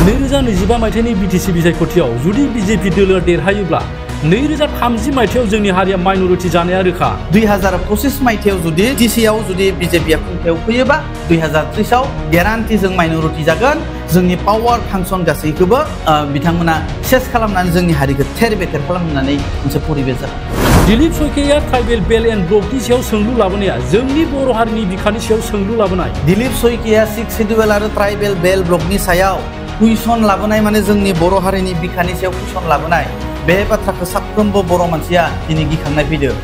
2025 मायथाइनि बिटिसि बिसायख'थियाव जुदि बिजेपि दोलोआ देरहायोब्ला 2030 मायथाइयाव जोंनि हारिया माइनरिटि जानाया रोखा। 2025 मायथाइयाव जुदि डिसिआव जुदि बिजेपिआ खुंथायाव फैयोबा 2030 आव ग्यारान्टि जों माइनरिटि जागोन। जोंनि पावार फांसन गासैखौबो बिथांमोना सेस खालामनानै जोंनि हारिखौ थेर बेथेर खालामनानै मोनसे परिबेस जागोन। दिलीप सयकिया ट्राइबेल बेल एन्ड ब्लकनि सायाव सोंलु लाबोनाया जोंनि बर' हारिनि बिखानि सायाव सोंलु लाबोनाय। दिलीप सयकिया 6 शेड्युल आरो ट्राइबेल बेल ब्लकनि सायाव कुइसन लाबोनाय माने जोंनि बर' हारिनि बिखानि सायाव कुइसन लाबोनाय। बे बाथ्राखौ साफ्रोमबो बर' मानसिया दिनै गिखांनाय फैदों।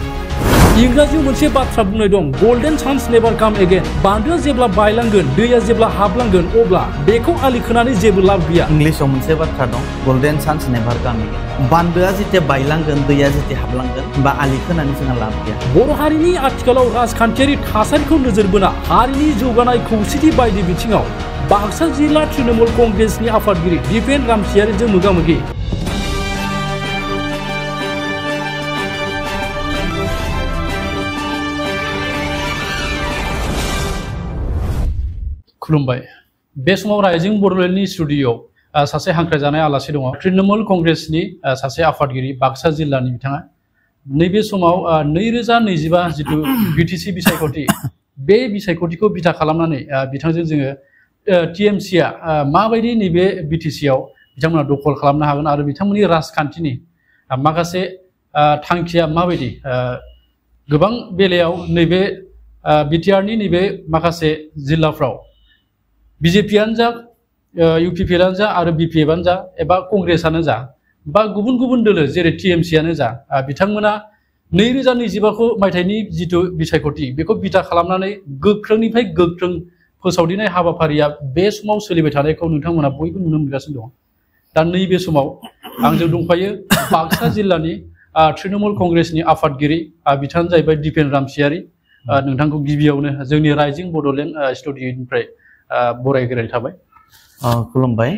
इंराजियाव मोनसे बाथ्रा बुंनाय दं, गोल्डेन चान्स नेभार काम एगेन। बान्दोआ जेब्ला बायलांगोन, दैया जेब्ला हाबलांगोन, अब्ला बेखौ आलि खोनानै जेबो लाब गैया। इंलिशाव मोनसे बाथ्रा दं, गोल्डेन चान्स नेभार काम एगेन। बान्दोआ जेতিয়া बायलांगोन, दैया जेতিয়া हाबलांगोन, बा आलि खोनानै जोंहा लाब गैया। बर' हारिनि आथिखालाव राजखान्थियारि थासारिखौ नोजोर बोना हारिनि जौगानाय खौसेथि बायदि बिथिङाव बाक्सा जिल्ला तृणमूल कंग्रेसनि आफादगिरि दिपेन रामसियारिजों मोगा-मोगि। खुलुमबाय। बे समाव राइजिं बड'लेण्डनि स्टुडिय'आव सासे हांख्रायजानाय आलासि दङ, तृणमूल कंग्रेसनि सासे आफादगिरि बाक्सा जिल्लानि बिथाङा। नैबे समाव 2025 जिथु बिटिसि बिसायख'थि, बे बिसायख'थिखौ बिथा खालामनानै बिथांजों जोङो टिएमसिआ माबायदि नैबे बिटिसिआव बिथांमोना दखल खालामनो हागोन आरो बिथांमोननि राजखान्थिनि माखासे थांखिया माबायदि, गोबां बेलायाव नैबे बिटिआरनि नैबे माखासे जिल्लाफ्राव बिजेपिआनो जा, इउपिपिएलआनो जा आरो बिपिएफआनो जा एबा कंग्रेसआनो जा बा गुबुन गुबुन दोलो जेरै टिएमसिआनो जा, बिथांमोना 2025 मायथाइनि जिथु बिसायख'थि बेखौ बिथा खालामनानै गोख्रोंनिफ्राय गोख्रों फोसावदिंनाय हाबाफारिया बे समाव सोलिबाय थानायखौ नोंथांमोना बयबो नुनो मोनगासिनो दं। दा नैबे समाव आंजों दंफायो बाक्सा जिल्लानि तृणमूल कंग्रेसनि आफादगिरि, बिथाङानो जाहैबाय दिपेन रामसियारि। नोंथांखौ गिबियावनो जोंनि राइजिं बड'लेण्ड स्टुडिय'निफ्राय बरायग्रोनाय थाबाय। खुलुमबाय।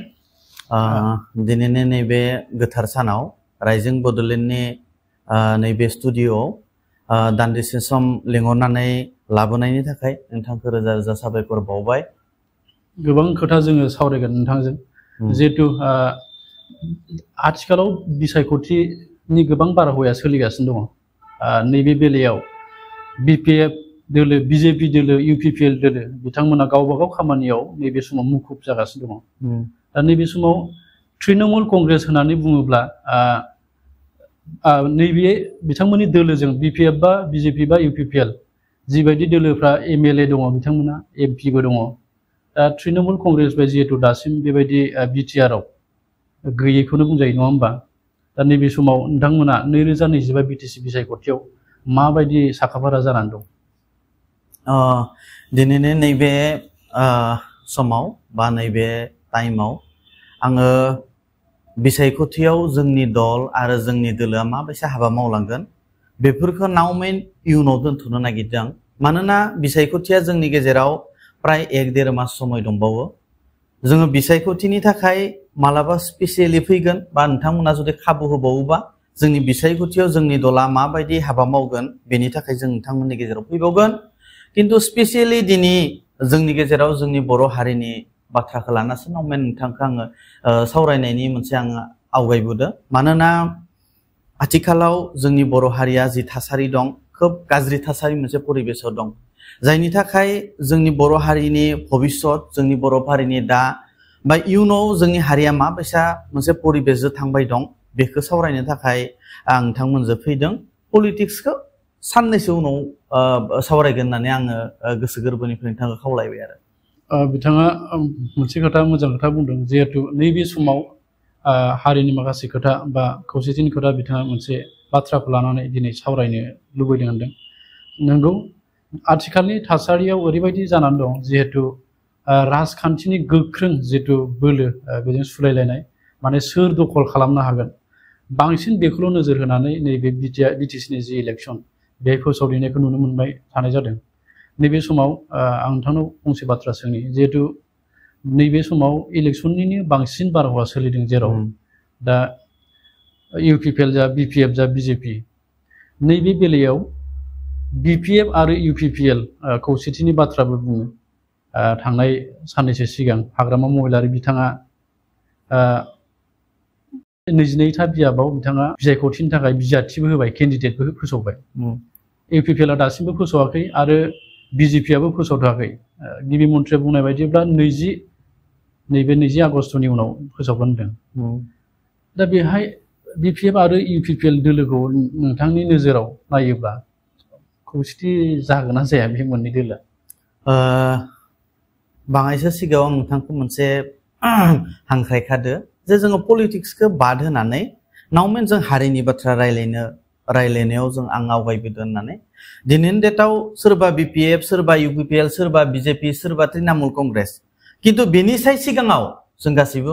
दिनैनि नैबे गोथार सानाव राइजिं बड'लेण्डनि नैबे स्टुडिय'आव दान्दिसे सम लिंहरनानै लाबोनायनि थाखाय नोंथांखौ रोजा रोजा साबायखर बावबाय। गोबां खोथा जोङो सावरायगोन नोंथांजों, जिहेतु आथिखालाव बिसायख'थिनि गोबां बारहावाया सोलिगासिनो दङ। नैबे बेलायाव बिपिएफ दोलो, बिजेपि दोलो, इउपिपिएल दोलो बिथांमोना गावबा गाव खामानियाव नैबे समाव मुखुब जागासिनो दङ। दा नैबे समाव तृणमूल कंग्रेस होननानै बुङोब्ला नैबे बिथांमोननि दोलोजों बिपिएफ बा बिजेपि बा इउपिपिएल जिबायदि दोलोफ्रा एमएलए दङ, बिथांमोना एमपिबो दङ। दा तृणमूल कंग्रेस बा जिहेतु दासिम बेबायदि बिटिआरआव गैयैखौनो बुंजायो, नङा होमबा? दा नैबे समाव नोंथांमोना 2025 बिटिसि बिसायख'थियाव माबायदि साखाफारा जानानै दं? दिनैनि नैबे समाव बा नैबे टाइमाव आङो बिसायख'थियाव जोंनि दल आरो जोंनि दोलोआ माबायसा हाबा मावलांगोन बेफोरखौ नावमेन इयुनाव दोनथ'नो नागिरदों। मानोना बिसायख'थिया जोंनि गेजेराव प्राय 1-1.5 मास समय दंबावो। जोङो बिसायख'थिनि थाखाय मालाबा स्पेसियेलि फैगोन बा नोंथांमोना जुदि खाबु होबावोबा जोंनि बिसायख'थियाव जोंनि दला माबायदि हाबा मावगोन बेनि थाखाय जों नोंथांमोननि गेजेराव फैबावगोन। किन्तु स्पेसियेलि दिनै जोंनि गेजेराव जोंनि बर' हारिनि बाथ्राखौ लानासो नावमेन नोंथांखौ आङो सावरायनायनि मोनसे आङो आवगायबोदों। मानोना आथिखालाव जोंनि बर' हारिया जि थासारि दं, खोब गाज्रि थासारि मोनसे परिबेसाव दं, जायनि थाखाय जोंनि बर' हारिनि भबिष्यत, जोंनि बर' हारिनि दा बा इयुनाव जोंनि हारिया माबायसा मोनसे परिबेसजों थांबाय दं बेखौ सावरायनो थाखाय आं नोंथांमोनजों फैदों। पलिटिक्सखौ साननैसो उनाव सावरायगोन होननानै आङो गोसो गोरबोनिफ्राय नोंथांखौ खावलायबाय आरो। बिथाङा मोनसे मोजां खोथा बुंदों, जिहेतु नैबे समाव हारिनि माखासे खोथा बा खौसेथिनि खोथा बिथाङा मोनसे बाथ्राखौ लानानै दिनै सावरायनो लुबैदों होनदों। नंगौ, आथिखालनि थासारियाव ओरैबायदि जानानै दं, जिहेतु राजखान्थिनि गोख्रों जिहेतु बोलो बेजों सुलायलायनाय, माने सोर दखल खालामनो हागोन बांसिन बेखौल' नोजोर होनानै नैबे बिटिसिनि जि इलेक्सन बे फोसावदिंनायखौ नुनो मोनबाय थानाय जादों। नैबे समाव आं नोंथांनाव फंसे बाथ्रा सोंनि, जिहेतु नैबे समाव इलेक्सननिनो बांसिन बारहावा सोलिदों, जेराव दा इउपिपिएल जा, बिपिएफ जा, बिजेपि, नैबे बेलायाव बिपिएफ आरो इउपिपिएल खौसेथिनि बाथ्राबो बुङो। थांनाय साननैसो सिगां हाग्रामा महिलारि बिथाङा 22था बिजाबाव बिथाङा बिसायख'थिनि थाखाय बिजाथिबो होबाय केन्डिडेटबो फोसावबाय इउपिपिएलआ दासिमबो फोसावाखै आरो बिजेपिआबो फोसावथ'वाखै गिबि मन्थ्रिया बुंनाय बायदिब्ला 20 आगस्टनि उनाव फोसावगोन होनदों दा बेहाय बिपिएफ आरो इउपिपिएल दोलोखौ नोंथांनि नोजोराव नायोब्ला खौसेथि जागोन ना जाया बे मोननै दोला बाङाइसो सिगाङाव आं नोंथांखौ मोनसे हांख्रायखादो जे जोङो पलिटिक्सखौ बाद होनानै नावमेन जों हारिनि बाथ्रा रायलायनायाव जों आं आवगायबोदों होननानै दिनैनि डेटआव सोरबा बिपिएफ सोरबा इउपिपिएल सोरबा बिजेपि सोरबा तृणमूल कंग्रेस किन्तु बेनिसाय सिगाङाव जों गासैबो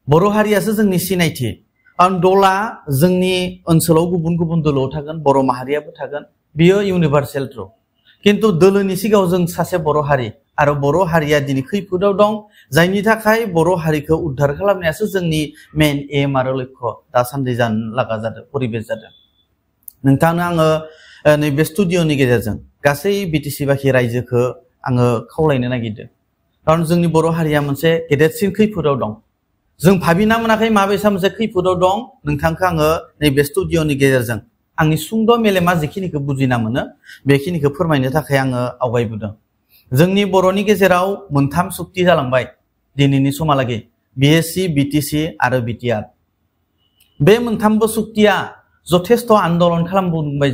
बर' हारियासो जोंनि सिनायथि आरो दला जोंनि ओनसोलाव गुबुन गुबुन दोलोआव थागोन बर' माहारियाबो थागोन बियो इउनिभार्सेल ट्रु किन्तु दोलोनि सिगाङाव जों सासे बर' हारि आरो बर' हारिया दिनै खैफोदाव दं जायनि थाखाय बर' हारिखौ उद्धार खालामनायासो जोंनि मेन एम आरो लक्ष्य दासान्दि जानो लागा जादों परिबेस जादों नोंथांनो आङो नैबे स्टुडिअनि गेजेरजों गासै बिटिसि बाखि रायजोखौ आङो खावलायनो नागिरदों खारन जोंनि बर' हारिया मोनसे गेदेरसिन खैफोदाव दं जों भाबिना मोनाखै माबेसा मोनसे खैफोदाव दं नोंथांखौ आङो नैबे स्टुडिअनि गेजेरजों आंनि सुंद' मेलेमा जिखिनिखौ बुजिना मोनो बेखिनिखौ फोरमायनो थाखाय आङो आवगायबोदों जोंनि बर'नि गेजेराव मोनथाम सुक्ति जालांबाय दिनैनि समहालागै बिएससि बिटिसि आरो बिटिआर बे मोनथामबो सुक्तिया जथेस्थ आन्दोलन खालामबोबाय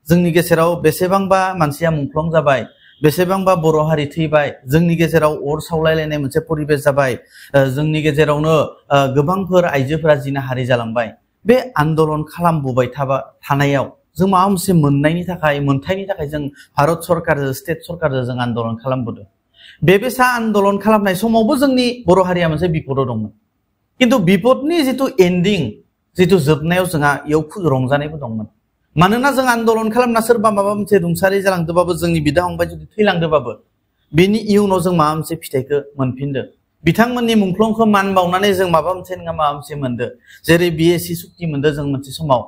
जोंनि गेजेराव बेसेबांबा मानसिया मुंख्लं जाबाय बेसेबांबा बर' हारि थैबाय जोंनि गेजेराव अर सावलायलायनाय मोनसे परिबेस जाबाय जोंनि गेजेरावनो गोबांफोर आइजोफोरा जिनाहारि जालांबाय बे आन्दोलन खालामबोबाय थानायाव जों माबा मोनसे मोनथायनि थाखाय जों भारत सरकारजों स्टेट सरकारजों जों आन्दोलन खालामबोदों बेबायसा आन्दोलन खालामनाय समावबो जोंनि बर' हारिया मोनसे बिपदाव दंमोन किन्तु बिपदनि जितु एन्डिं जितु जोबनायाव जोंहा इयाव रंजानायबो दंमोन मानोना जों आन्दोलन खालामना सोरबा माबा मोनसे रुंसारि जालांदोंबाबो जोंनि बिदा फंबाय जुदि थैलांदोंबाबो बेनि इयुनाव जों माबा मोनसे फिथाइखौ मोनफिनदों बिथांमोननि मुंख्लंखौ मान बावनानै जों माबा मोनसे नङा माबा मोनसे मोनदों जेरै बिएससि सुक्ति मोनदों जों मोनसे समाव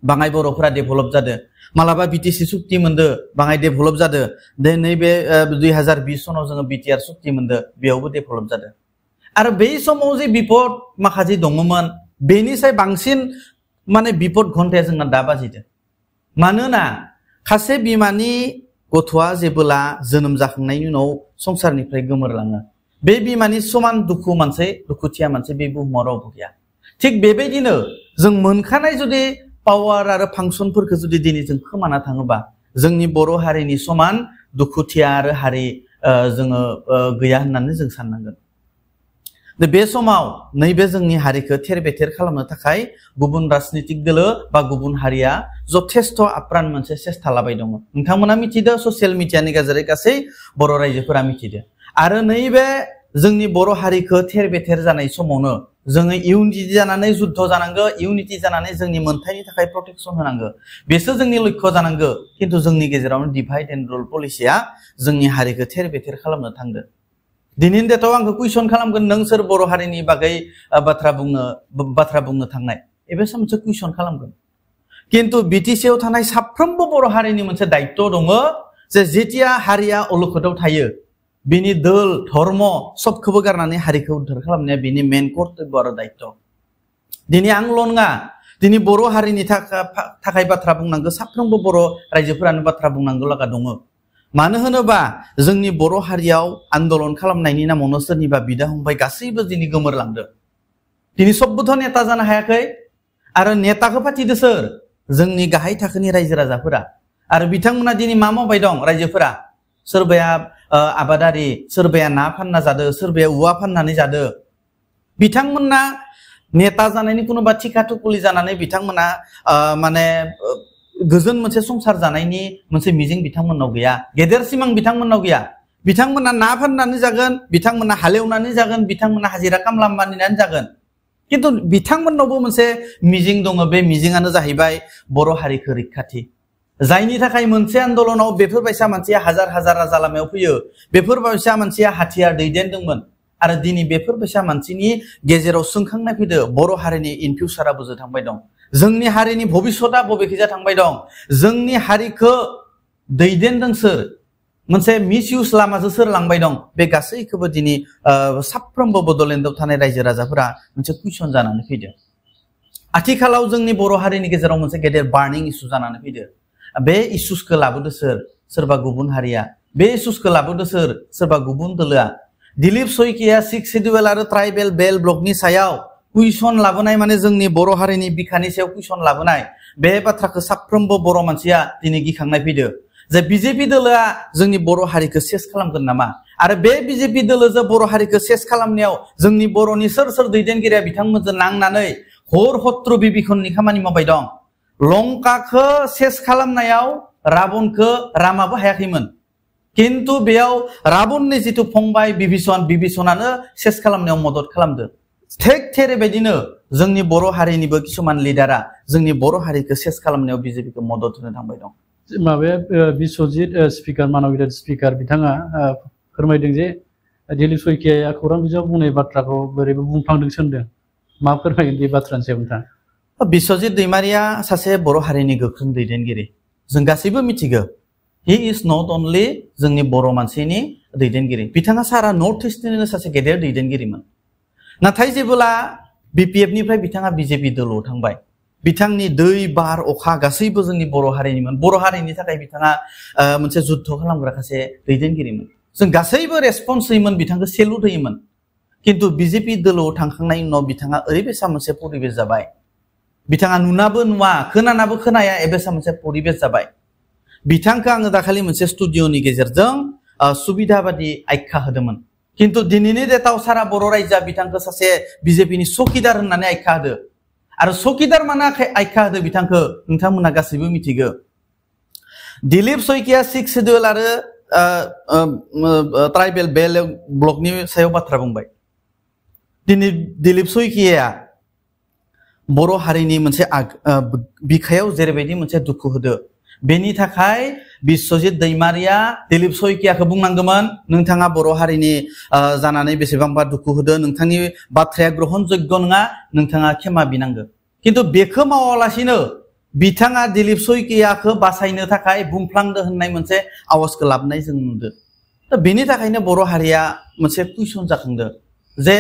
बाङाय बर'फोरा डेभेलप जादों मालाबा बिटिसि सुक्ति मोनदों बाङाय डेभेलप जादों दे नैबे 2020 सनाव जोङो बिटिआर सुक्ति मोनदों बेयावबो डेभेलप जादों आरो बै समाव जे बिपद माखासे दङमोन बेनिसाय बांसिन माने बिपद घन्टाया जोंना दा बाजिदों मानोना खासे बिमानि गथ'आ जेबोला जोनोम जाखांनायनि उनाव संसारनिफ्राय गोमोरलाङो बे बिमानि समान दुखुथिया मानसि बे बुहुमाव रावबो गैया थिग बेबायदिनो जों मोनखानाय जुदि पावार आरो फांसनफोरखौ जुदि दिनै जों खोमाना थाङोबा जोंनि बर' हारिनि समान दुखुथिया आरो हारि जोङो गैया होननानै जों साननांगोन बे समाव नैबे जोंनि हारिखौ थेर बेथेर खालामनो थाखाय गुबुन राजनितिक दोलो बा गुबुन हारिया जथेस्थ आप्रान मोनसे सेस्था लाबाय दङ नोंथांमोना मिथिदो ससियेल मिडियानि गेजेरै गासै बर' रायजोफोरा मिथिदो आरो नैबे जोंनि बर' हारिखौ थेर बेथेर जानाय समावनो जोङो इउनिटि जानानै जुद्ध जानांगौ इउनिटि जानानै जोंनि मोनथायनि थाखाय प्रटेक्सन होनांगौ बेसो जोंनि लक्ष्य जानांगौ किन्तु जोंनि गेजेरावनो डिभाइड एन्ड रुल पलिसिया जोंनि हारिखौ थेर बेथेर खालामनो थांदों दिनैनि डेटआव आंखौ कुइसन खालामगोन नों सोर बर' हारिनि बागै बाथ्रा बुंनो थांनाय एबेसो मोनसे कुइसन खालामगोन किन्तु बिटिसिआव थानाय साफ्रोमबो बर' हारिनि मोनसे दायित्व दङ जे जेतिया हारिया अलखदाव थायो बिनि दोल धर्म सबखौबो गारनानै हारिखौ उद्धार खालामनाया बिनि मेन कर्तब्य आरो दायित्व दिनै आंल' नङा दिनै बर' हारिनि थाखाय बाथ्रा बुंनांगौ साफ्रोमबो बर' रायजोफोरानो बाथ्रा बुंनांगौ लागा दङ मानो होनोबा जोंनि बर' हारियाव आन्दोलन खालामनायनि नामावनो सोरनिबा बिदा फंबाय गासैबो दिनै गोमोरलांदों दिनै सबबोथ' नेता जानो हायाखै आरो नेताखौ फाथिदो सोर जोंनि गाहाय थाखोनि रायजो राजाफोरा आरो बिथांमोना दिनै मा मावबाय दं रायजोफोरा सोरबाया आबादारि सोरबाया ना फानना जादो सोरबाया औवा फाननानै जादो बिथांमोना नेता जानायनि कुनुबा थिखा थुकुलि जानानै बिथांमोना माने गोजोन मोनसे संसार जानायनि मोनसे मिजिं बिथांमोननाव गैया गेदेर सिमां बिथांमोननाव गैया बिथांमोना ना फाननानै जागोन बिथांमोना हालेवनानै जागोन बिथांमोना हाजिरा खामला मानिनानै जागोन किन्तु बिथांमोननावबो मोनसे मिजिं दङ बे मिजिंआनो जाहैबाय बर' हारिखौ रैखाथि जायनि थाखाय मोनसे आन्दोलनाव बेफोरबायसा मानसिया हाजार हाजार राजा लामायाव फैयो बेफोरबायसा मानसिया हाथियार दैदेनदोंमोन आरो दिनै बेफोरबायसा मानसिनि गेजेराव सोंखांनाय फैदो बर' हारिनि इन फिउचाराबो थांबाय दं जोंनि हारिनि भबिष्यता बबेखैजा थांबाय दं जोंनि हारिखौ दैदेनदों सोर मोनसे मिसइउज लामाजों सोरलांबाय दं बे गासैखौबो दिनै साफ्रोमबो बड'लेण्डआव थानाय रायजो राजाफोरा मोनसे कुइसन जानानै फैदों आथिखालाव जोंनि बर' हारिनि गेजेराव मोनसे गेदेर बार्निं इस्यु जानानै फैदों बे इस्युसखौ लाबोदो सोरबा गुबुन हारिया बे इस्युसखौ लाबोदो सोरबा गुबुन दोलोआ दिलीप शइकिया 6 शिड्युल आरो ट्राइबेल बेल्ट ब्लकनि सायाव कुइसन लाबोनाय माने जोंनि बर' हारिनि बिखानि सायाव कुइसन लाबोनाय बे बाथ्राखौ साफ्रोमबो बर' मानसिया दिनै गिखांनाय फैदो जे बिजेपि दोलोआ जोंनि बर' हारिखौ सेस खालामगोन नामा आरो बे बिजेपि दोलोजों बर' हारिखौ सेस खालामनायाव जोंनि बर'नि सोर दैदेनगिरिया बिथांमोनजों नांनानै हर हत्र बिबिखननि खामानि मावबाय दं लंकाखौ सेस खालामनायाव राबनखौ रामाबो हायाखैमोन किन्तु बेयाव राबननि जिथु फंबाय बिभीषणानो सेस खालामनायाव मदद खालामदो थिग थेरैबायदिनो जोंनि बर' हारिनिबो किसुमान लिडारा जोंनि बर' हारिखौ सेस खालामनायाव बिजेपिखौ मदद होनो थांबाय दं माबाया बिश्वजित स्पिकार मानबिराद स्पिकार बिथाङा फोरमायदों जे दिलीप शइकियाया खौरां बिजोङाव बुंनाय बाथ्राखौ बोरैबा बुंफ्लांदों सोंदों मा फोरमायगोन बे बाथ्रानि सायाव नोंथाङा बिश्वजित दैमारिया सासे बर' हारिनि गोख्रों दैदेनगिरि जों गासैबो मिथिगौ हि इज नट अनलि जोंनि बर' मानसिनि दैदेनगिरि बिथाङा सारा नर्थ इस्टनिनो सासे गेदेर दैदेनगिरिमोन नाथाय जेब्ला बिपिएफ निफ्राय बिथाङा बिजेपि दोलोआव थांबाय बिथांनि दै बार अखा गासैबो जोंनि बर' हारिनिमोन बर' हारिनि थाखाय बिथाङा मोनसे जुद्ध खालामग्रा सासे दैदेनगिरिमोन जों गासैबो रेसपन्स होयोमोन बिथांखौ सेलुट होयोमोन किन्तु बिजेपि दोलोआव थांखांनायनि उनाव बिथाङा ओरैबायसा मोनसे परिबेस जाबाय बिथाङा नुनाबो नुवा खोनानाबो खोनाया एबायसा मोनसे परिबेस जाबाय बिथांखौ आङो दाखालि मोनसे स्टुडिअनि गेजेरजों सुबिदा बादि आख्या होदोंमोन किन्तु दिनैनि डेटआव सारा बर' रायजोआ बिथांखौ सासे बिजेपिनि चकिदार होननानै आख्या होदो आरो चकिदार माने आख्या होदो बिथांखौ नोंथांमोना गासैबो मिथिगौ दिलीप शइकिया 6 शिड्युल आरो ट्राइबेल बेल्ट ब्लकनि सायाव बाथ्रा बुंबाय दिनै दिलीप शइकिया बर' हारिनि मोनसे बिखायाव जेरैबायदि मोनसे दुखु होदो बेनि थाखाय बिश्वजित दैमारिया दिलीप शइकियाखौ बुंनांगौमोन नोंथाङा बर' हारिनि जानानै बेसेबांबा दुखु होदो नोंथांनि बाथ्राया ग्रहणयोग्य नङा नोंथाङा क्षमा बिनांगौ किन्तु बेखौ मावालासिनो बिथाङा दिलीप शइकियाखौ बासायनो थाखाय बुंफ्लांदो होननाय मोनसे आवाजखौ लाबोनाय जों नुदों दा बेनि थाखायनो बर' हारिया मोनसे कुइसन जाखांदो जे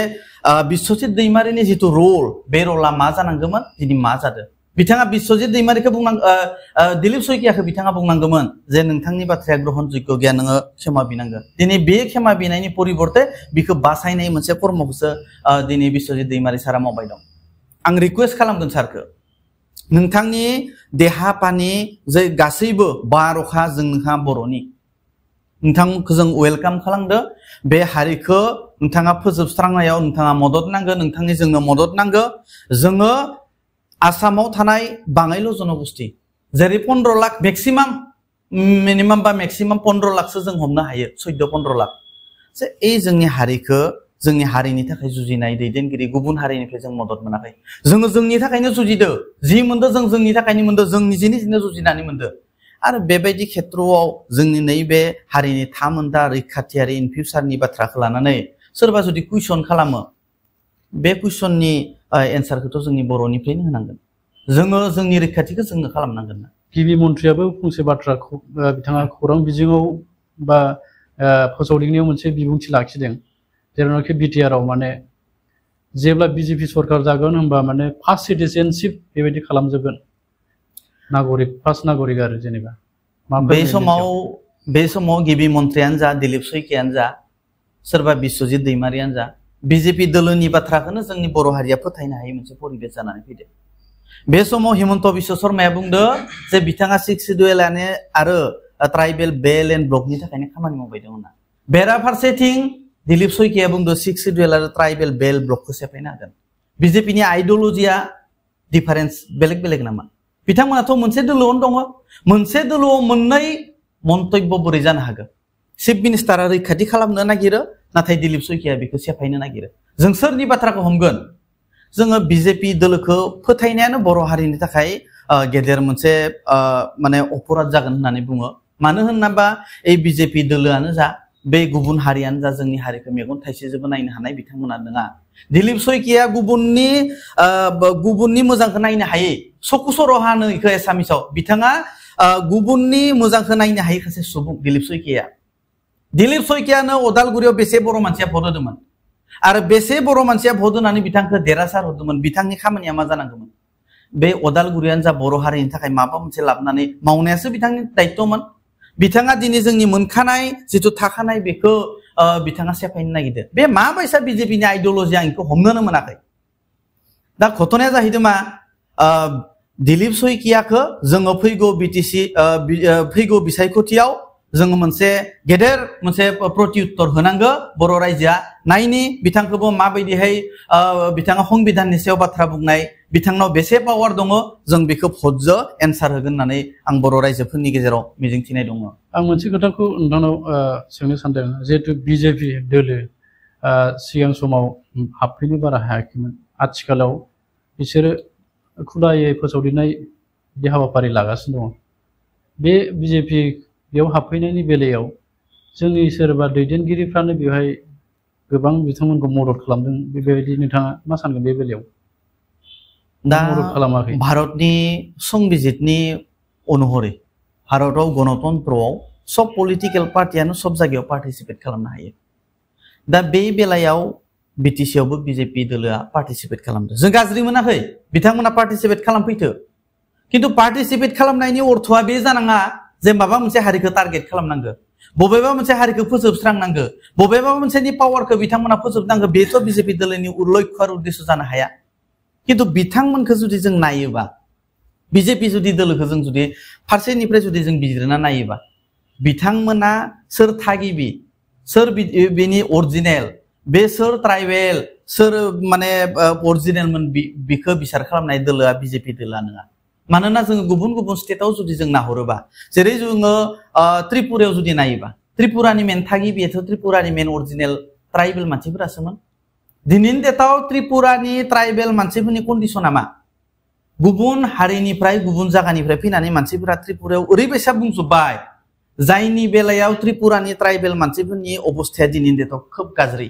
बिश्वजित दैमारिनि जिथु रल बे रला मा जानांगौमोन दिनै मा जादों बिथाङा बिश्वजित दैमारिखौ दिलीप शइकियाखौ बिथाङा बुंनांगौमोन जे नोंथांनि बाथ्राया ग्रहणयोग्य गैया नोङो क्षमा बिनांगौ दिनै बे क्षमा बिनायनि परिबर्ते बिखौ बासायनाय मोनसे कर्मखौसो दिनै बिश्वजित दैमारि सारा मावबाय दं आं रिक्वेस्ट खालामगोन सारखौ नोंथांनि देहा पानि जे गासैबो बार अखा जों नोंहा बर'नि नोंथांखौ जों वेलकाम खालामदो बे हारिखौ नोंथाङा फोजोबस्रांनायाव नोंथाङा मदद नांगौ नोंथांनि जोंनो मदद नांगौ जोङो आसामाव थानाय बाङाइल' जनगोष्ठी जेरै 15 लाख मेक्सिमाम मिनिमाम बा मेक्सिमाम 15 लाखसो जों हमनो हायो 14-15 लाख जे जोंनि हारिखौ जोंनि हारिनि थाखाय जुजिनाय दैदेनगिरि गुबुन हारिनिफ्राय जों मदद मोनाखै जोङो जोंनि थाखायनो जुजिदो जि मोनदो जों जोंनि थाखायनो मोनदो जों निजेनो जुजिनानै मोनदो आरो बेबायदि खेत्रआव जोंनि नैबे हारिनि थामोनदा रैखाथियारि इन फिउचारनि बाथ्राखौ लानानै सोरबा जुदि कुइसन खालामो बे कुइसननि एन्सारखौथ' जोंनि बर'निफ्रायनो होनांगोन जोङो जोंनि रैखाथिखौ जोंनो खालामनांगोन गिबि मन्थ्रियाबो फंसे बाथ्राखौ बिथाङा खौरां बिजोङाव बा फोसावदिंनायाव मोनसे बिबुंथि लाखिदों जेरावनाखि बिटिआरआव माने जेब्ला बिजेपि सरकार जागोन होनबा माने फार्स्ट सिटिजेनशिप बेबायदि खालामजोबगोन नागरिक फार्स्ट नागरिक आरो जेनेबा बे समाव गिबि मन्थ्रियानो जा दिलीप शइकियानो जा सोरबा बिश्वजित दैमारियानो जा बिजेपि दोलोनि बाथ्राखौनो जोंनि बर' हारिया फोथायनो हायै मोनसे परिबेस जानानै फैदों बे समाव हिमन्त बिश्व शर्माया बुंदो जे बिथाङा 6 शिड्युल आरो ट्राइबेल बेल्ट एन्ड ब्लकनि थाखायनो खामानि मावबाय दं होनना बेराफारसेथिं दिलीप शइकिया बुंदो 6 शिड्युल आरो ट्राइबेल बेल्ट ब्लकखौ सेफायनो हागोन बिजेपिनि आइडियोलजिया डिफारेन्स बेलेग नामा बिथांमोनाथ' मोनसे दोलोआवनो दङ मोनसे दोलोआव मोननै मन्तब्य बोरै जानो हागौ चिफ मिनिस्टारा रैखाथि खालामनो नागिरो नाथाय दिलीप शइकिया बेखौ सेफायनो नागिरो जों सोरनि बाथ्राखौ हमगोन जोङो बिजेपि दोलोखौ फोथायनायानो बर' हारिनि थाखाय गेदेर मोनसे माने अपराध जागोन होननानै बुङो मानो होनोबा बिजेपि दोलोआनो जा बे गुबुन हारियानो जा जोंनि हारिखौ मेगन थाइसेजोंबो नायनो हानाय बिथांमोना नङा दिलीप शइकिया गुबुननि मोजांखौ नायनो हायै सखु सरहानो इखौ एसामिसाव बिथाङा गुबुननि मोजांखौ नायनो हायै सासे सुबुं दिलीप शइकिया दिलीप सयकियानो अदालगुरियाव बेसे बर' मानसिया भट होदोंमोन आरो बेसे बर' मानसिया भट होनानै बिथांखौ देरहासार होदोंमोन बिथांनि खामानिया मा जानांगौमोन बे अदालगुरियानो जा बर' हारिनि थाखाय माबा मोनसे लाबोनानै मावनायासो बिथांनि दायित्वमोन बिथाङा दिनै जोंनि मोनखानाय जिथु थाखानाय बेखौ बिथाङा सेफायनो नागिरदों बे माबायसा बिजेपिनि आइडिअलजि आं बेखौ हमनोनो मोनाखै दा घटनाया जाहैदों मा दिलीप सयकियाखौ जोङो फैगौ बिटिसि फैगौ बिसायख'थियाव जोङो मोनसे गेदेर मोनसे प्रत्युत्तर होनांगौ बर' रायजोआ नायनि बिथांखौबो माबायदिहाय बिथाङा संबिधाननि सायाव बाथ्रा बुंनाय बिथांनाव बेसे पावार दङ जों बेखौ भटजों एन्सार होगोन होननानै आं बर' रायजोफोरनि गेजेराव मिजिंथिनाय दङ आं मोनसे खोथाखौ नोंथांनाव सोंनो सानदों जिहेतु बिजेपि दोलो सिगां समाव हाबफैनो बारा हायाखैमोन आथिखालाव बिसोरो खुलायै फोसावदिंनाय बिदि हाबाफारि लागासिनो दङ बे बिजेपि बेयाव हाबफैनायनि बेलायाव जोंनि सोरबा दैदेनगिरिफ्रानो बेवहाय गोबां बिथांमोनखौ मदद खालामदों बेबायदि नोंथाङा मा सानगोन बे बेलायाव दा मदद खालामाखै भारतनि संबिजितनि अनुहरै भारताव गणतन्त्रआव सब पलिटिकेल पार्टियानो सब जायगायाव पार्टिसिपेट खालामनो हायो दा बे बेलायाव बिटिसियावबो बिजेपि दोलोआ पार्टिसिपेट खालामदों जों गाज्रि मोनाखै बिथांमोना पार्टिसिपेट खालामफैथो किन्तु पार्टिसिपेट खालामनायनि अर्थआ बे जानाङा जे माबा मोनसे हारिखौ टार्गेट खालामनांगौ बबेबा मोनसे हारिखौ फोजोबस्रांनांगौ बबेबा मोनसेनि पावारखौ बिथांमोना फोजोबनांगौ बेथ' बिजेपि दोलोनि लक्ष्य आरो उद्देश्य जानो हाया किन्तु बिथांमोनखौ जुदि जों नायोबा बिजेपि जुदि दोलोखौ जों जुदि फारसेनिफ्राय जुदि जों बिजिरना नायोबा बिथांमोना सोर थागिबि सोर बेनि अरिजिनेल बे सोर ट्राइबेल सोर माने अरिजिनेलमोन बिखौ बिसार खालामनाय दोलोआ बिजेपि दोलोआ नङा मानोना जोङो गुबुन गुबुन स्टेटआव जुदि जों नाहरोबा जेरै जोङो त्रिपुरायाव जुदि नायोबा त्रिपुरानि मेन थागिबियाथ' त्रिपुरानि मेन अरिजिनेल ट्राइबेल मानसिफोरासोमोन दिनैनि डेटआव त्रिपुरानि ट्राइबेल मानसिफोरनि कन्डिशना मा गुबुन हारिनिफ्राय गुबुन जायगानिफ्राय फैनानै मानसिफोरा त्रिपुरायाव ओरैबायसा बुंजोब्बाय जायनि बेलायाव त्रिपुरानि ट्राइबेल मानसिफोरनि अबस्थाया दिनैनि डेटआव खोब गाज्रि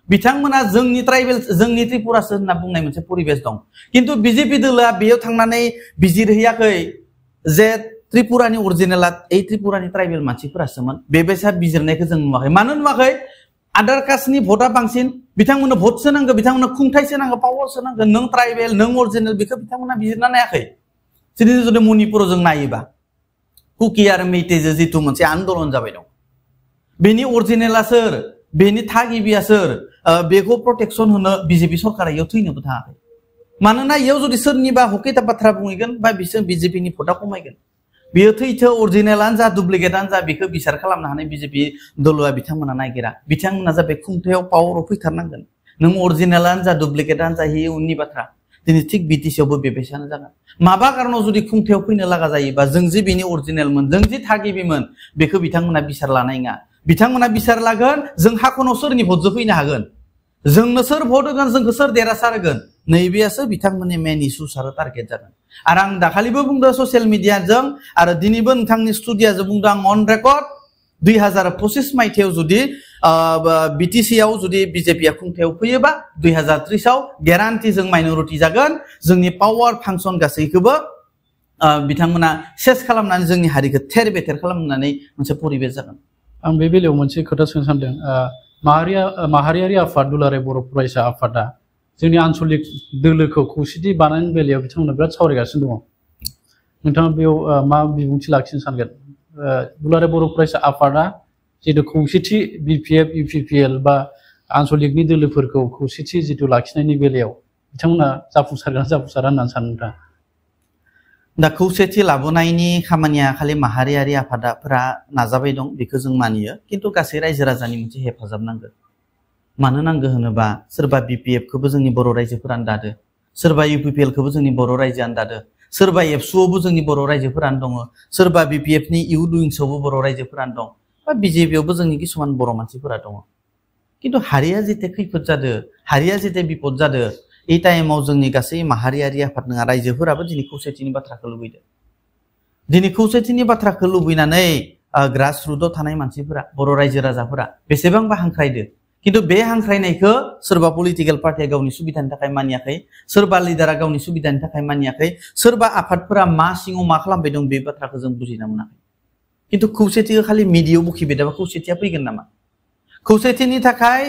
बिथांमोना जोंनि ट्राइबेल जोंनि त्रिपुरासो होनना बुंनाय मोनसे परिबेस दं किन्तु बिजेपि दोलोआ बेयाव थांनानै बिजिरहैयाखै जे त्रिपुरानि अरिजिनेला এই त्रिपुरानि ट्राइबेल मानसिफोरासोमोन बेबायसा बिजिरनायखौ जों नुवाखै मानो नुवाखै आदार कास्टनि भटआ बांसिन बिथांमोननो भटसो नांगौ बिथांमोननो खुंथायसो नांगौ पावारसो नांगौ नों ट्राइबेल नों अरिजिनेल बेखौ बिथांमोना बिजिरना नायाखै जुदि मणिपुराव जों नायोबा कुकी आरो मेइतेजों जिथु मोनसे आन्दोलन जाबाय दं बेनि अरिजिनेला सोर बेनि थागिबिया सोर बेखौ प्रटेक्शन होनो बिजेपि सरकारा इयाव थैनोबो थाङाखै मानोना इयाव जुदि सोरनिबा हकेता बाथ्रा बुंहैगोन बा बिसोर बिजेपिनि भटआ खमायगोन बेयो थैथो अरिजिनेलानो जा डुप्लिकेटानो जा बेखौ बिसार खालामनो हानाय बिजेपि दलआ बिथांमोना नागिरा बिथांमोना जाबाय खुंथायाव पावाराव फैथारनांगोन नों अरिजिनेलानो जा डुप्लिकेटानो जा हि उननि बाथ्रा दिनै थिग बिटिसियावबो बेबायसानो जागोन माबा कारनाव जुदि खुंथायाव फैनो लागा जायोबा जों जे बेनि अरिजिनेलमोन जों जे थागिबिमोन बेखौ बिथांमोना बिसार लानाय नङा बिथांमोना बिसार लागोन जों हाखनाव सोरनि भटजों फैनो हागोन जोंनो सोर भट होगोन जोंखौ सोर देरहासार होगोन नैबेयासो बिथांमोननि मेन इस्युस आरो टार्गेट जागोन आरो आं दाखालिबो बुंदों ससियेल मिडियाजों आरो दिनैबो नोंथांनि स्टुडियाजों बुंदों आं अन रेकर्ड 2025 मायथाइयाव जुदि बिटिसिआव जुदि बिजेपिया खुंथायाव फैयोबा 2030 आव ग्यारान्टि जों माइनरिटि जागोन जोंनि पावार फांसन गासैखौबो बिथांमोना सेस खालामनानै जोंनि हारिखौ थेर बेथेर खालामनानै मोनसे परिबेस जागोन आं बे बेलायाव मोनसे खोथा सोंनो सानदों माहारियारि आफाद दुलाराय बर' फरायसा आफादा जोंनि आन्चलिक दोलोखौ खौसेथि बानायनायनि बेलायाव बिथांमोना बिराद सावरायगासिनो दङ नोंथाङा बेयाव मा बिबुंथि लाखिनो सानगोन दुलाराय बर' फरायसा आफादा जितु खौसेथि बिपिएफ इउपिपिएल बा आन्चलिकनि दोलोफोरखौ खौसेथि जितु लाखिनायनि बेलायाव बिथांमोना जाफुंसारगोन जाफुंसारा होननानै सानो नोंथाङा दा खौसेथि लाबोनायनि खामानिया खालि माहारियारि आफादाफोरा नाजाबाय दं बेखौ जों मानियो किन्तु गासै रायजो राजानि मोनसे हेफाजाब नांगौ मानो नांगौ होनोबा सोरबा बिपिएफखौबो जोंनि बर' रायजोफोरानो दादो सोरबा इउपिपिएलखौबो जोंनि बर' रायजोआनो दादो सोरबा एबसुआवबो जोंनि बर' रायजोफोरानो दङ सोरबा बिपिएफनि इउथ उइंसआवबो बर' रायजोफोरानो दं बा बिजेपिआवबो जोंनि किसुमान बर' मानसिफोरा दङ किन्तु हारिया जेते खैफोद जादो हारिया जेते बिपद जादो এই टाइमाव जोंनि गासै माहारियारि आफाद नङा रायजोफोराबो दिनै खौसेथिनि बाथ्राखौ लुबैदों दिनै खौसेथिनि बाथ्राखौ लुबैनानै ग्रास रुटआव थानाय मानसिफोरा बर' रायजो राजाफोरा बेसेबांबा हांख्रायदो किन्तु बे हांख्रायनायखौ सोरबा पलिटिकेल पार्टिया गावनि सुबिदानि थाखाय मानियाखै सोरबा लिडारा गावनि सुबिदानि थाखाय मानियाखै सोरबा आफादफोरा मा सिङाव मा खालामबाय दं बे बाथ्राखौ जों बुजिना मोनाखै खिन्थु खौसेथिखौ खालि मिडियायाव बुखिबाय थाबा खौसेथिया फैगोन नामा खौसेथिनि थाखाय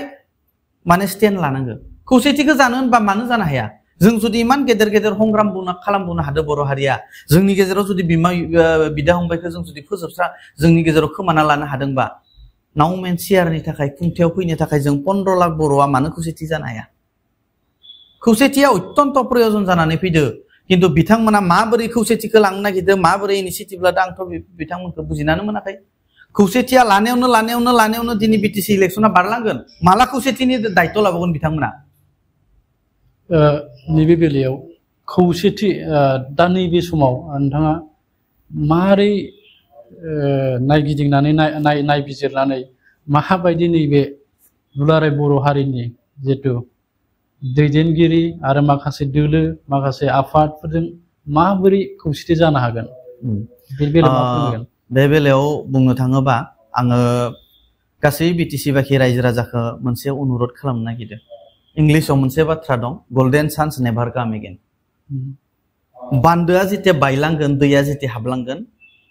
माने स्टेन्ड लानांगौ खौसेथिखौ जानो होनबा मानो जानो हाया जों जुदि इमान गेदेर गेदेर संग्राम खालामबोनो हादों बर' हारिया जोंनि गेजेराव जुदि बिदा फंबायखौ जों जुदि फोजोबस्रा जोंनि गेजेराव खोमाना लानो हादोंबा नाउ मेन सियारनि थाखाय खुंथायाव फैनो थाखाय जों 15 लाख बर'आ मानो खौसेथि जानो हाया खौसेथिया अत्यन्त प्रयोजन जानानै फैदो किन्तु बिथांमोना माबोरै खौसेथिखौ लांनो नागिरदों माबोरै इनिशिएटिभ लादों आंथ' बिथांमोनखौ बुजिनानै मोनाखै खौसेथिया लानायावनो दिनै बिटिसि इलेक्सना बारलांगोन माला खौसेथिनि दायित्व लाबावगोन बिथांमोना नैबे बेलायाव खौसेथि दा नैबे समाव नोंथाङा मारै नायगिदिंनानै नायबिजिरनानै माबायदि नैबे दुलाराय बर' हारिनि जितु दैदेनगिरि आरो माखासे दोलो माखासे आफादफोरजों माबोरै खौसेथि जानो हागोन बे बेलायाव मा फोरमायगोन बे बेलायाव बुंनो थाङोबा आङो गासै बिटिसि बाखि रायजो राजाखौ मोनसे अनुरोध खालामनो नागिरदों इंलिशआव मोनसे बाथ्रा दं गोल्डेन चान्स नेभार काम अगेन बान्दोआ जेते बायलांगोन दैया जेते हाबलांगोन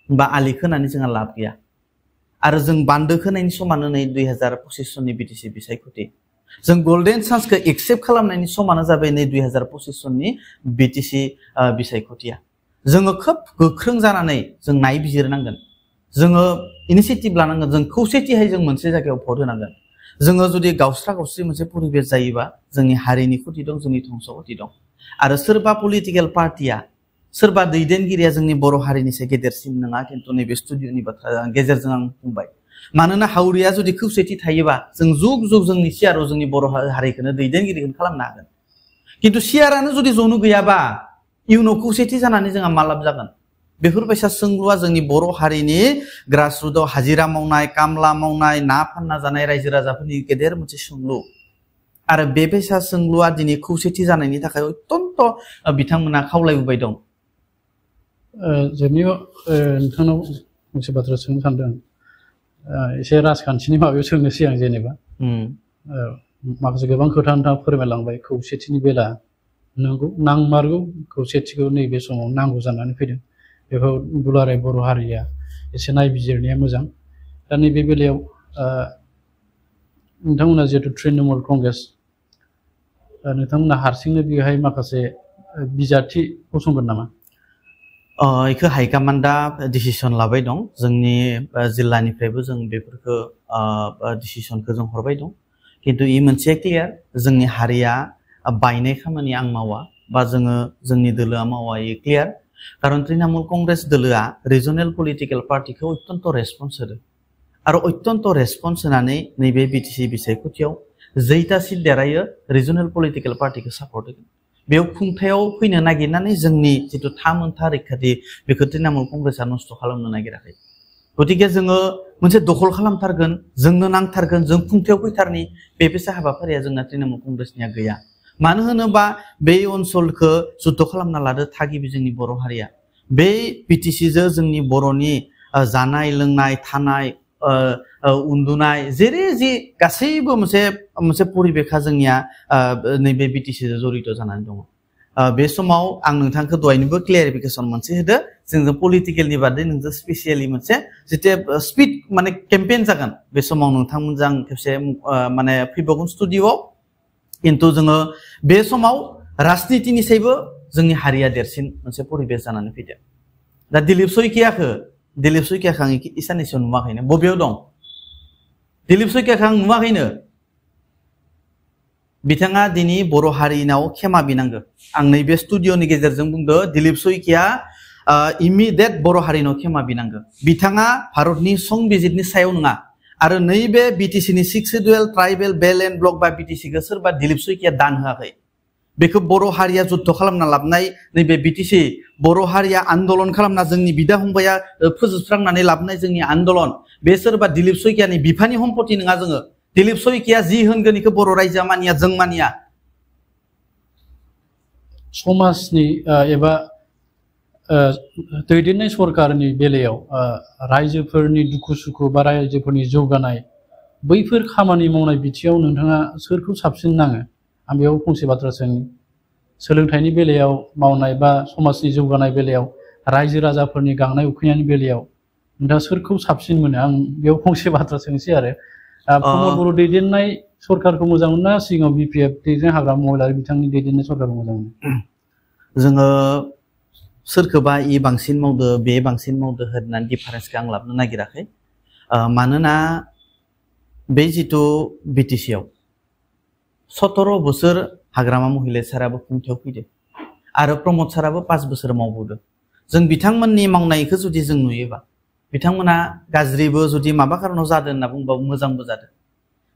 बा आलि खोनानै जोंहा लाब गैया आरो जों बान्दो खोनायनि समानो नै 2025 सननि बिटिसि बिसायख'थि जों गोल्डेन चान्सखौ एक्सेप्ट खालामनायनि समानो जाबाय नै 2025 सननि बिटिसि बिसायख'थिया जोङो खोब गोख्रों जानानै जों नायबिजिरनांगोन जोङो इनिशिएटिभ लानांगोन जों खौसेथिहाय जों मोनसे जायगायाव भट होनांगोन जोङो जुदि गावस्रा गावस्रि मोनसे परिबेस जायोबा जोंनि हारिनि खुथि दं जोंनि धंस खुथि दं आरो सोरबा पलिटिकेल पार्टिया सोरबा दैदेनगिरिया जोंनि बर' हारिनिसे गेदेरसिन नङा किन्तु नैबे स्टुडिअनि बाथ्रा गेजेरजों आं बुंबाय मानोना हावरिया जुदि खौसेथि थायोबा जों जुग जुग जोंनि सियाराव जोंनि बर' हारिखौनो दैदेनगिरिखौनो खालामनो हागोन किन्तु सियारानो जुदि जनो गैयाबा इयुनाव खौसेथि जानानै जोंहा मा लाब जागोन बेफोरबायसा सोंलुआ जोंनि बर' हारिनि ग्रासरुटआव हाजिरा मावनाय कामला मावनाय ना फानना जानाय रायजो राजाफोरनि गेदेर मोनसे सोंलु आरो बेबायसा सोंलुआ दिनै खौसेथि जानायनि थाखाय अत्यन्त बिथांमोना खावलायबोबाय दं जोंनियाव नोंथांनाव मोनसे बाथ्रा सोंनो सानदों एसे राजखान्थिनि माबायाव सोंनोसै आं जेनेबा माखासे गोबां खोथा नोंथाङा फोरमायलांबाय खौसेथिनि बेला नंगौ नांमारगौ खौसेथिखौ नैबे समाव नांगौ जानानै फैदों बेखौ दुलाराय बर' हारिया एसे नायबिजिरनाया मोजां दा नैबे बेलायाव नोंथांमोना जिहेतु तृणमूल कंग्रेस नोंथांमोना हारसिंनो बेहाय माखासे बिजाथि फसंगोन नामा इखो हाइकमान्डा डिसिसन लाबाय दं जोंनि जिल्लानिफ्रायबो जों बेफोरखौ डिसिसनखौ जों हरबाय दं किन्तु इ मोनसे क्लियार जोंनि हारिया बायनाय खामानि आं मावा बा जोंनि दोलोआ मावा इ क्लियार कारण तृणमूल कंग्रेस दोलोआ रिजनेल पलिटिकल पार्टिखौ अत्यन्त रेसपन्स होदों आरो अत्यन्त रेसपन्स होनानै नैबे बिटिसि बिसायख'थियाव जैता सिट देरहायो रिजनेल पलिटिकल पार्टिखौ सापर्ट होगोन बेयाव खुंथायाव फैनो नागिरनानै जोंनि जितु थामोनथा रैखाथि बेखौ तृणमूल कंग्रेसआ नस्थ' खालामनो नागिराखै गतिके जोङो मोनसे दखल खालामथारगोन जोंनो नांथारगोन जों खुंथायाव फैथारनि बेबायसा हाबाफारिया जोंना तृणमूल कंग्रेसनिया गैया मानो होनोबा बे ओनसोलखौ जुद्ध खालामना लादो थागिबि जोंनि बर' हारिया बे बिटिसिजों जोंनि बर'नि जानाय लोंनाय थानाय उन्दुनाय जेरै जि गासैबो मोनसे परिबेखा जोंनिया नैबे बिटिसिजों जड़ित जानानै दङ बे समाव आं नोंथांखौ दहायनोबो क्लियारिफिकेसन मोनसे होदो जोंजों पलिटिकेलनि बादै नोंजों स्पेसियेलि मोनसे जिते स्पिड माने केम्पेइन जागोन बे समाव नोंथांमोनजों खेबसे माने फैबावगोन स्टुडिअआव किन्तु जोङो बे समाव राजनितिनिसायबो जोंनि हारिया देरसिन मोनसे परिबेस जानानै फैदों दा दिलीप सयकियाखौ आं इसानैसोआव नुवाखैनो बबेयाव दं दिलीप सयकियाखौ आं नुवाखैनो बिथाङा दिनै बर' हारिनाव क्षमा बिनांगौ आं नैबे स्टुडिअनि गेजेरजों बुंदों दिलीप सयकिया इमिडियेट बर' हारिनाव क्षमा बिनांगौ बिथाङा भारतनि संबिजिरनि सायाव नङा आरो नैबे बिटिसिनि 6 शिड्युल ट्राइबेल बेल्ट एन्ड ब्लक बा बिटिसिखौ सोरबा दिलीप सयकिया दान होआखै बेखौ बर' हारिया जुद्ध खालामना लाबोनाय नैबे बिटिसि बर' हारिया आन्दोलन खालामना जोंनि बिदा फंबाया फोजोबस्रांनानै लाबोनाय जोंनि आन्दोलन बे सोरबा दिलीप सयकियानि बिफानि सम्पति नङा जोङो दिलीप सयकिया जि होनगोन इखौ बर' रायजोआ मानिया जों मानिया समाजनि एबा दैदेननाय सरकारनि बेलायाव रायजोफोरनि दुखु सुखु बा रायजोफोरनि जौगानाय बैफोर खामानि मावनाय बिथिङाव नोंथाङा सोरखौ साबसिन नाङो आं बेयाव फंसे बाथ्रा सोंनि सोलोंथाइनि बेलायाव मावनाय बा समाजनि जौगानाय बेलायाव रायजो राजाफोरनि गांनाय उखैनायनि बेलायाव नोंथाङा सोरखौ साबसिन मोनो आं बेयाव फंसे बाथ्रा सोंसै आरो प्रमद बर' दैदेननाय सरकारखौ मोजां मोना सिगाङाव बिपिएफ दैदेन हाग्रामा महिलारि बिथांनि दैदेननाय सरकारखौ मोजां मोनो जोङो सोरखौबा इ बांसिन मावदो बे बांसिन मावदो होननानै डिफारेन्सखौ आं लाबोनो नागिराखै मानोना बे जिथु बिटिसि आव 17 बोसोर हाग्रामा महिलारि साराबो खुंथायाव फैदो आरो प्रमद साराबो 5 बोसोर मावबोदों जों बिथांमोननि मावनायखौ जुदि जों नुयोबा बिथांमोना गाज्रिबो जुदि माबा खारनाव जादों होनना बुंबाबो मोजांबो जादों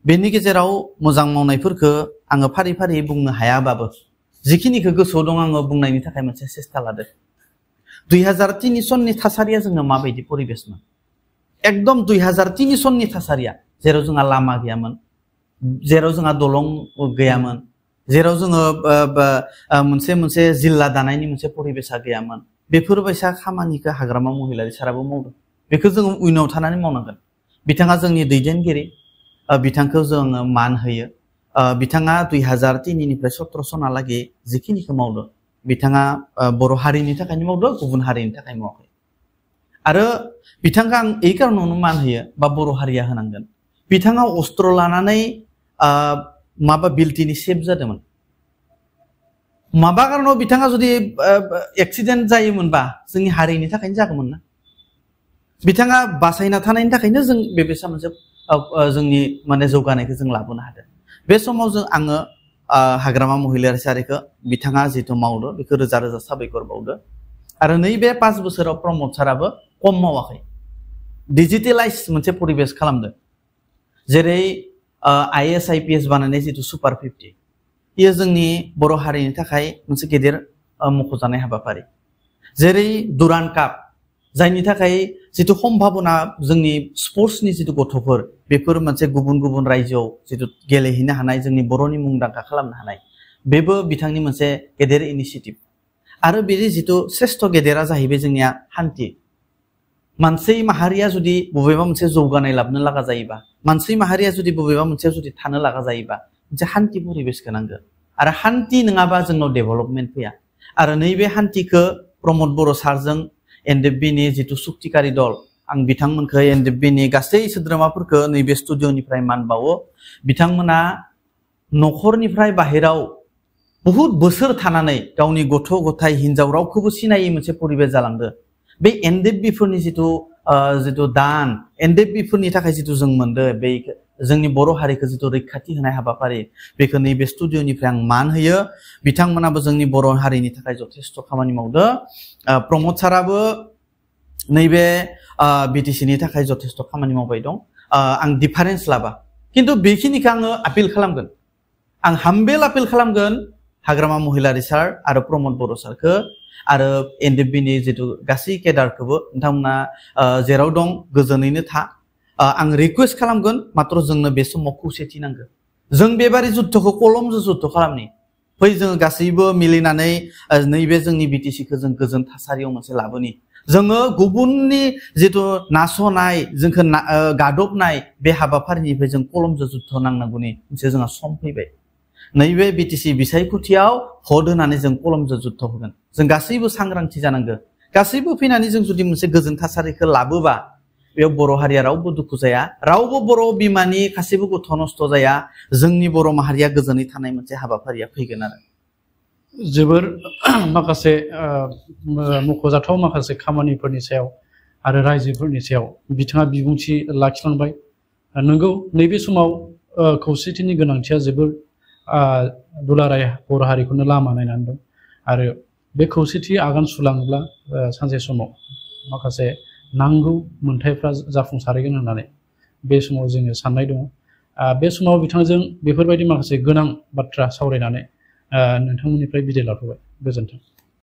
बेनि गेजेराव मोजां मावनायफोरखौ आङो फारि फारि बुंनो हायाबाबो जिखिनिखौ गोसोआव दं आङो बुंनायनि थाखाय मोनसे सेस्था लादों 2003 सननि थासारिया जोंनो माबायदि परिबेसमोन एकदम 2003 सननि थासारिया जेराव जोंहा लामा गैयामोन जेराव जोंहा दलं गैयामोन जेराव जोङो मोनसे जिल्ला दानायनि मोनसे परिबेसा गैयामोन बेफोरबायसा खामानिखौ हाग्रामा महिलारि साराबो मावदों बेखौ जोङो उइनाव थानानै मावनांगोन बिथाङा जोंनि दैदेनगिरि बिथांखौ जोङो मान होयो बिथाङा 2003 निफ्राय 17 सनालागै जिखिनिखौ मावदों बिथाङा बर' हारिनि थाखायनो मावदों गुबुन हारिनि थाखाय मावाखै आरो बिथांखौ आं এই कारनावनो मान होयो बा बर' हारिया होनांगोन बिथाङा अस्त्र लानानै माबा बिल्टिनि सेफ जादोंमोन माबा कारनाव बिथाङा जुदि एक्सिडेन्ट जायोमोनबा जोंनि हारिनि थाखायनो जागौमोन ना बिथाङा बासायना थानायनि थाखायनो जों बेबायसा मोनसे जोंनि माने जौगानायखौ जों लाबोनो हादों बे समाव जों आङो हाग्रामा महिलारि सारिखौ बिथाङा जिथु मावदो बेखौ रोजा रोजा साबायखर बावदो आरो नैबे 5 बोसोराव प्रमद साराबो खम मावाखै डिजिटेलाइज मोनसे परिबेस खालामदों जेरै आईएएस आईपीएस बानायनाय जिथु सुपार 50 बेयो जोंनि बर' हारिनि थाखाय मोनसे गेदेर मख'जानाय हाबाफारि जेरै दुरान काप जायनि थाखाय जिथु सम्भावना जोंनि स्पर्ट्सनि जिथु गथ'फोर बेफोर मोनसे गुबुन गुबुन रायजोआव जिथु गेलेहैनो हानाय जोंनि बर'नि मुंदांखा खालामनो हानाय बेबो बिथांनि मोनसे गेदेर इनिशिएटिभ आरो बेनि जिथु श्रेष्ठ गेदेरा जाहैबाय जोंनिया हान्थि मानसि माहारिया जुदि बबेबा मोनसे जौगानाय लाबनो लागा जायोबा मानसि माहारिया जुदि बबेबा मोनसे जुदि थानो लागा जायोबा मोनसे हान्थि परिबेसखौ नांगौ आरो हान्थि नङाबा जोंनाव डेभेलपमेन्ट फैया आरो नैबे हान्थिखौ प्रमद बर' सारजों एनडिएफबिनि जिथु सुक्तिकारि दल आं बिथांमोनखौ एनडिएफबिनि गासै सोद्रोमाफोरखौ नैबे स्टुडिअनिफ्राय मान बावो बिथांमोना न'खरनिफ्राय बाहेराव बहुत बोसोर थानानै गावनि गथ' गथाय हिनजाव रावखौबो सिनायै मोनसे परिबेस जालांदो बे एनडिएफबिफोरनि जिथु दान एनडिएफबिफोरनि थाखाय जिथु जों मोनदो बे जोंनि बर' हारिखौ जिथु रैखाथि होनाय हाबाफारि बेखौ नैबे स्टुडिअनिफ्राय आं मान होयो बिथांमोनाबो जोंनि बर' हारिनि थाखाय जथेस्थ' खामानि मावदो प्रमद साराबो नैबे बिटिसिनि थाखाय जथेस्थ' खामानि मावबाय दं आं डिफारेन्स लाबा खिन्थु बेखिनिखौ आङो आपिल खालामगोन आं हामबेल आपिल खालामगोन हाग्रामा महिलारि सार आरो प्रमद बर' सारखौ आरो एनडिएफबिनि जिथु गासै केडारखौबो नोंथांमोना जेराव दं गोजोनैनो था आं रिक्वेस्ट खालामगोन मात्र जोंनो बे समाव खौसेथि नांगौ जों बेबारि जुद्धखौ कलमजों जुद्ध खालामनि फै जोङो गासैबो मिलिनानै नैबे जोंनि बिटिसिखौ जों गोजोन थासारियाव मोनसे लाबोनि जोङो गुबुननि जिथु नास'नाय जोंखौ गादबनाय बे हाबाफारिनिफ्राय जों कलमजों जुद्ध नांनांगौनि मोनसे जोंहा सम फैबाय नैबे बिटिसि बिसायख'थियाव भट होनानै जों कलमजों जुद्ध होगोन जों गासैबो सांग्रांथि जानांगौ गासैबो फैनानै जों जुदि मोनसे गोजोन थासारिखौ लाबोबा बेयाव बर' हारिया रावबो दुखु जाया रावबो बर' बिमानि गासैबो गथ' नस्थ' जाया जोंनि बर' माहारिया गोजोनै थानाय मोनसे हाबाफारिया फैगोन आरो जोबोर माखासे मख'जाथाव माखासे खामानिफोरनि सायाव आरो रायजोफोरनि सायाव बिथाङा बिबुंथि लाखिलांबाय नंगौ नैबे समाव खौसेथिनि गोनांथिया जोबोर दुलाराय बर' हारिखौनो लामा नायनानै दं आरो बे खौसेथि आगान सुरलाङोब्ला सानसे समाव माखासे नांगौ मोन्थायफ्रा जाफुंसारहैगोन होननानै बे समाव जोङो साननाय दङ बे समाव बिथांजों बेफोरबायदि माखासे गोनां बाथ्रा सावरायनानै नोंथांमोननिफ्राय बिदाय लाथ'बाय गोजोन्थों